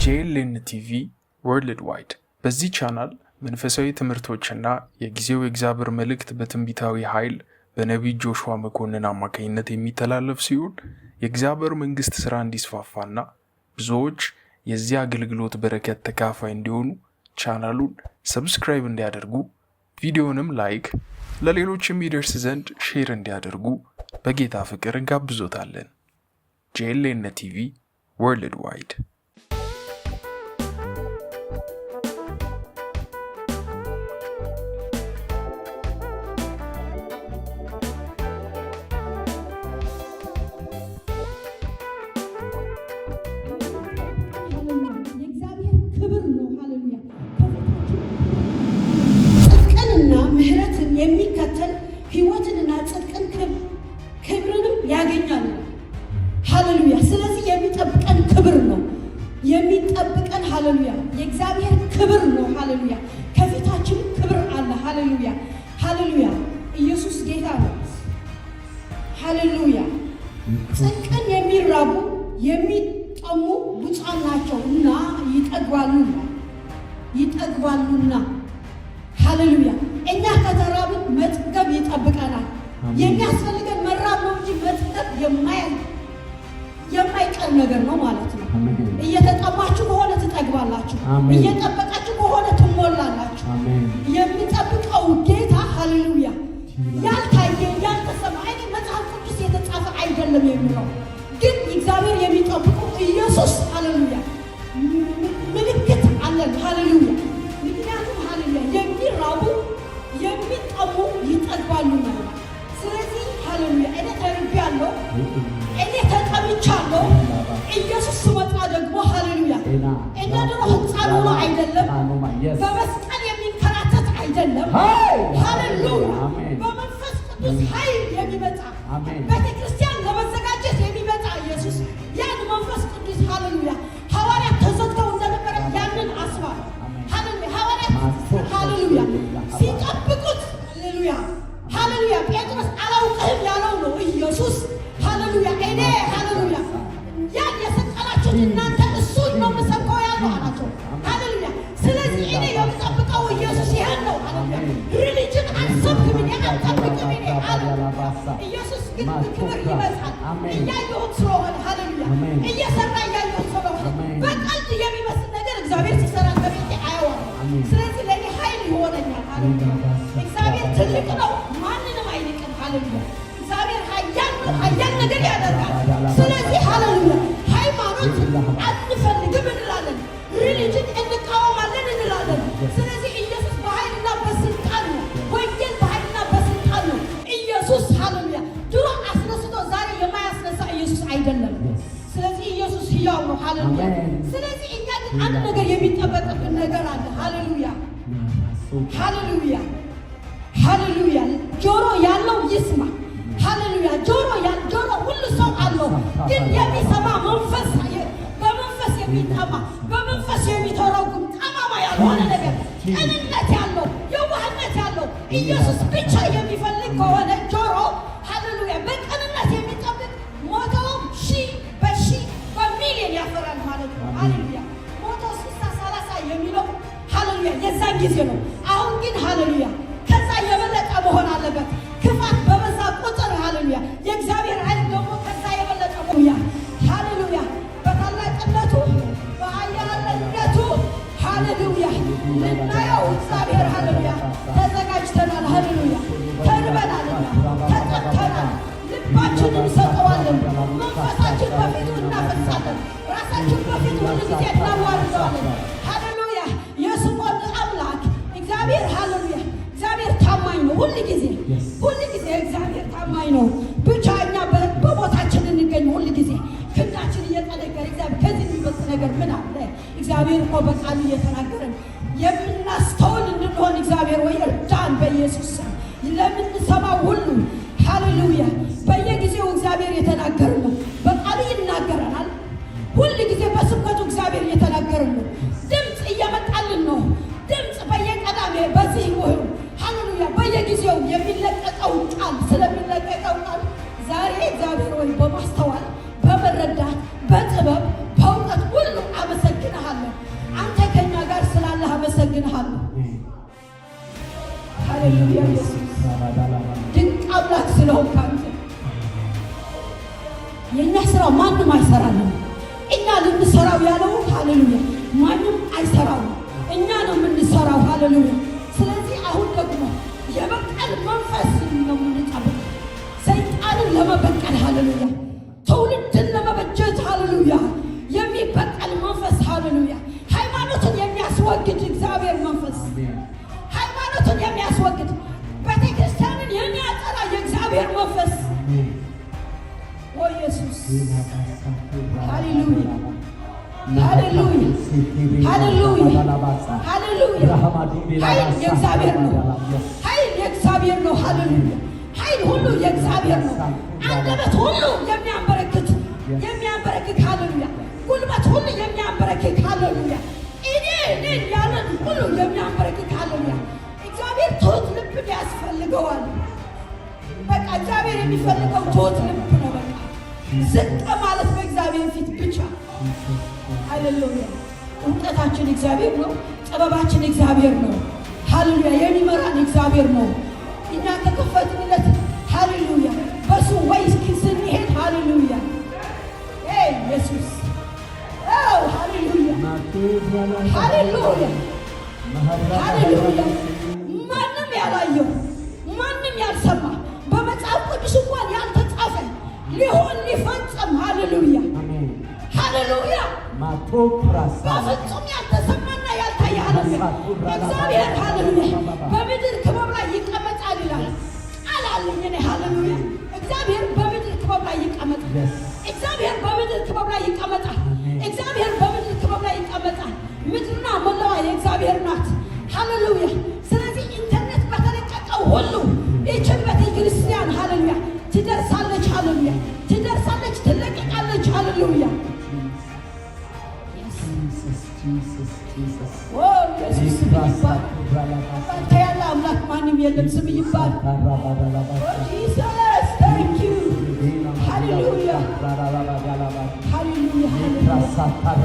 JLN TV Worldwide። በዚህ ቻናል መንፈሳዊ ትምህርቶችና የጊዜው የእግዚአብሔር መልእክት በትንቢታዊ ኃይል በነቢይ ጆሹዋ መኮንን አማካኝነት የሚተላለፍ ሲሆን፣ የእግዚአብሔር መንግሥት ሥራ እንዲስፋፋና ብዙዎች የዚህ አገልግሎት በረከት ተካፋይ እንዲሆኑ ቻናሉን subscribe እንዲያደርጉ፣ ቪዲዮንም like፣ ለሌሎች የሚደርስ ዘንድ share እንዲያደርጉ በጌታ ፍቅር እንጋብዞታለን። JLN TV Worldwide። የእግዚአብሔር ክብር ነው። ሃሌሉያ። ከፊታችን ጽድቅንና ምሕረትን የሚከተል ሕይወትንና ጽድቅን ክብርንም ያገኛል። ሃሌሉያ። ስለዚህ የሚጠብቀን ክብር ነው የሚጠብቀን። ሃሌሉያ። የእግዚአብሔር ክብር ነው። ሃሌሉያ። ከፊታችን ክብር አለ። ሃሌሉያ። ሃሌሉያ። ኢየሱስ ጌታ ነው። ሃሌሉያ። ጽድቅን የሚራቡ የሚጠሙ ብፁዓን ናቸውና ይጠግባሉና፣ ይጠግባሉና። ሃሌሉያ። እኛ ከተራብን መጥገብ ይጠብቀናል። የሚያስፈልገን መራብ ነው እንጂ መጥገብ የማይቀር ነገር ነው ማለት ነው። እየተጠማችሁ ከሆነ ትጠግባላችሁ። እየጠበቃችሁ ከሆነ ትሞላላችሁ። የሚጠብቀው ጌታ፣ ሃሌሉያ፣ ያልታየ ያልተሰማ፣ እኔ መጽሐፍ ቅዱስ የተጻፈ አይደለም የሚለው፣ ግን እግዚአብሔር የሚጠብቀው ኢየሱስ፣ ሃሌሉያ፣ ምልክት አለን። ሃሌሉያ። ምክንያቱም፣ ሃሌሉያ፣ የሚራቡ የሚጠሙ ይጠግባሉና ይላል። ስለዚህ፣ ሃሌሉያ፣ እኔ ተርቤያለሁ፣ እኔ ተጠምቻለሁ። ኢየሱስ ስመጣ ደግሞ፣ ሃሌሉያ፣ እንደ ድሮ ሕፃን ሆኖ አይደለም፣ በመስቀል የሚንከራተት አይደለም። ሃሌሉያ። በመንፈስ ቅዱስ ኃይል የሚመጣ፣ ቤተ ክርስቲያን ለመዘጋጀት የሚመጣ ኢየሱስ፣ ያን መንፈስ ቅዱስ፣ ሃሌሉያ፣ ሐዋርያት ተዘግተው እንደነበረ ያንን አስባል። ሃሌሉያ። ሐዋርያት፣ ሃሌሉያ፣ ሲጠብቁት፣ ሃሌሉያ፣ ሃሌሉያ፣ ጴጥሮስ አላውቅህም ያለው ነው ኢየሱስ። ሃሌሉያ። እኔ፣ ሃሌሉያ፣ ያን የሰቀላችሁት እናንተ እሱን ነው የምሰብከው ያለው አላቸው። ሃሌሉያ። ስለዚህ እኔ የምጠብቀው ኢየሱስ ይሄን ነው። ሃሌሉያ። Religion አልሰብክም፣ እኔ አልጠብቅም እኔ አለ። ኢየሱስ ግን በክብር ይመጣል። እያየሁት ስለሆነ፣ ሃሌሉያ፣ እየሰራ እያየሁት ስለሆነ፣ በቀልድ የሚመስል ነገር እግዚአብሔር ሲሰራ በቤቴ አየዋለሁ። ስለዚህ ለእኔ ኃይል ይሆነኛል። ሃሌሉያ። እግዚአብሔር ትልቅ ነው፣ ማንንም አይንቅም። ሃሌሉያ። እግዚአብሔር ኃያል ነው፣ ኃያል ነገር ያደርጋል። ስለዚህ፣ ሃሌሉያ፣ ሃይማኖት አንፈልግም እንላለን፣ religion እንቃወማለን እንላለን። ስለዚህ ኢየሱስ በኃይልና በስልጣን ነው። ወንጌል በኃይልና በስልጣን ነው። ኢየሱስ፣ ሃሌሉያ፣ ድሮ አስነስቶ ዛሬ የማያስነሳ ኢየሱስ አይደለም። ስለዚህ ኢየሱስ ሕያው ነው። ሃሌሉያ። ስለዚህ እኛ ግን አንድ ነገር የሚጠበቅብን ነገር አለ። ሃሌሉያ፣ ሃሌሉያ፣ ሃሌሉያ። ጆሮ ያለው ይስማ። ሃሌሉያ። ጆሮ ሁሉ ሰው አለው፣ ግን የሚሰማ መንፈስ፣ በመንፈስ የሚጠማ፣ በመንፈስ የሚተረጉም፣ ጠማማ ያልሆነ ነገር፣ ቅንነት ያለው፣ የዋህነት ያለው፣ ኢየሱስ ብቻ የሚፈልግ ከሆነ ጆሮ፣ ሃሌሉያ፣ በቅንነት የሚጠብቅ 100 ሺህ በሺህ በሚሊዮን ያፈራል ማለት ነው። ሃሌሉያ። 100፣ 60፣ 30 የሚለው፣ ሃሌሉያ፣ የዛን ጊዜ ነው። አሁን ግን፣ ሃሌሉያ፣ ከዛ የበለጠ መሆን አለበት። ክፋት በበዛ ቁጥር፣ ሃሌሉያ፣ የእግዚአብሔር ኃይል ደግሞ ከዛ የበለጠ። ሃሌሉያ፣ በታላቅነቱ በኃያልነቱ፣ ሃሌሉያ፣ ልናየው እግዚአብሔር፣ ሃሌሉያ፣ ተዘጋጅተናል። ሃሌሉያ። ተርበናልና ተጠምተናል። ልባችንን እንሰጠዋለን። መንፈሳችን በፊቱ እናፈሳለን። ራሳችን በፊቱ ሁሉ ጊዜ እናዋርደዋለን። ሃሌሉያ። የስምዖን አምላክ እግዚአብሔር፣ ሃሌሉያ፣ እግዚአብሔር ታማኝ ነው። ሁል ጊዜ፣ ሁል ጊዜ እግዚአብሔር ታማኝ ነው። ብቻ እኛ በቦታችን እንገኝ። ሁል ጊዜ ክንዳችን እየጠነከረ እግዚአብሔር ከዚህ የሚበልጥ ነገር ምን አለ? እግዚአብሔር እኮ በቃሉ እየተናገረን የምናስተውል እንድንሆን እግዚአብሔር ወይ እርዳን በኢየሱስ ስም። ለምንሰማው ሁሉ፣ ሃሌሉያ፣ በየጊዜው እግዚአብሔር የተናገረን ነው። በቃሉ ይናገረናል። ሁል ጊዜ በስብከቱ እግዚአብሔር እየተናገረን ነው። ድምፅ እየመጣልን ነው። ድምፅ በየቀዳሜ በዚህ ወሩ፣ ሃሌሉያ፣ በየጊዜው የሚለቀቀው ቃል፣ ስለሚለቀቀው ቃል ዛሬ እግዚአብሔር ወይ በማስተዋል፣ በመረዳት፣ በጥበብ፣ በእውቀት ሁሉ አመሰግንሃለሁ። ሃሌሉያ ኢየሱስ፣ ድንቅ አምላክ ስለሆንክ አንተ። የእኛ ስራ ማንም አይሰራልን። እኛ ልንሰራው ያለው፣ ሃሌሉያ፣ ማንም አይሰራው፣ እኛ ነው የምንሰራው። ሃሌሉያ። ስለዚህ አሁን ደግሞ የበቀል መንፈስ ነው የምንጠብቀው፣ ሰይጣንን ለመበቀል፣ ሃሌሉያ፣ ትውልድን ለመበጀት፣ ሃሌሉያ፣ የሚበቀል መንፈስ፣ ሃሌሉያ፣ ሃይማኖትን የሚያስወግድ እግዚአብሔር መንፈስ፣ ሃይማኖትን የሚያስወግድ፣ ቤተክርስቲያንን የሚያጠራ የእግዚአብሔር መንፈስ። ኦ ኢየሱስ፣ ሃሌሉያ፣ ሃሌሉያ፣ ሃሌሉያ፣ ሃሌሉያ። ኃይል የእግዚአብሔር ነው። ኃይል የእግዚአብሔር ነው። ሃሌሉያ። ኃይል ሁሉ የእግዚአብሔር ነው። አንደበት ሁሉ የሚያንበረክት የሚያንበረክክ፣ ሃሌሉያ፣ ጉልበት ሁሉ የሚያንበረክክ፣ ሃሌሉያ፣ እኔ ነኝ ያለን ሁሉ የሚያንበረክክ፣ ሃሌሉያ። እግዚአብሔር ትሁት ልብን ያስፈልገዋል። በቃ እግዚአብሔር የሚፈልገው ትሁት ልብ ነው። በቃ ዝቅ ማለት በእግዚአብሔር ፊት ብቻ። ሃሌሉያ። እውቀታችን እግዚአብሔር ነው። ጥበባችን እግዚአብሔር ነው። ሃሌሉያ። የሚመራን እግዚአብሔር ነው። እኛ ከከፈትንለት፣ ሃሌሉያ፣ በሱ way ስንሄድ፣ ሃሌሉያ፣ ኢየሱስ፣ ሃሌሉያ፣ ሃሌሉያ፣ ሃሌሉያ። ማንም ያላየው፣ ማንም ያልሰማ፣ በመጽሐፍ ቅዱስ እንኳን ያልተጻፈ ሊሆን ሊፈጸም፣ ሃሌሉያ፣ ሃሌሉያ፣ በፍጹም ያልተሰማና ያልታየ፣ ሃሌሉያ፣ እግዚአብሔር፣ ሃሌሉያ፣ በምድር ክበብ ላይ ይቀመጣል ይላል። ቃል አለኝ እኔ፣ ሃሌሉያ። እግዚአብሔር በምድር ክበብ ላይ ይቀመጣል። እግዚአብሔር በምድር ክበብ ላይ ይቀመጣል። እግዚአብሔር በምድር ክበብ ላይ ይቀመጣል። ምድርና ሞላዋ የእግዚአብሔር ናት። ሃሌሉያ። ስለዚህ ኢንተርኔት በተለቀቀው ሁሉ ይችን ቤተ ክርስቲያን፣ ሃሌሉያ፣ ትደርሳለች። ሃሌሉያ፣ ትደርሳለች፣ ትለቀቃለች። ሃሌሉያ። ኢየሱስ ስም ይባረክ። አንተ ያለ አምላክ ማንም የለም። ስም ይባረክ። Jesus, thank you። ሃሌሉያ፣ ሃሌሉያ፣ ሃሌሉያ።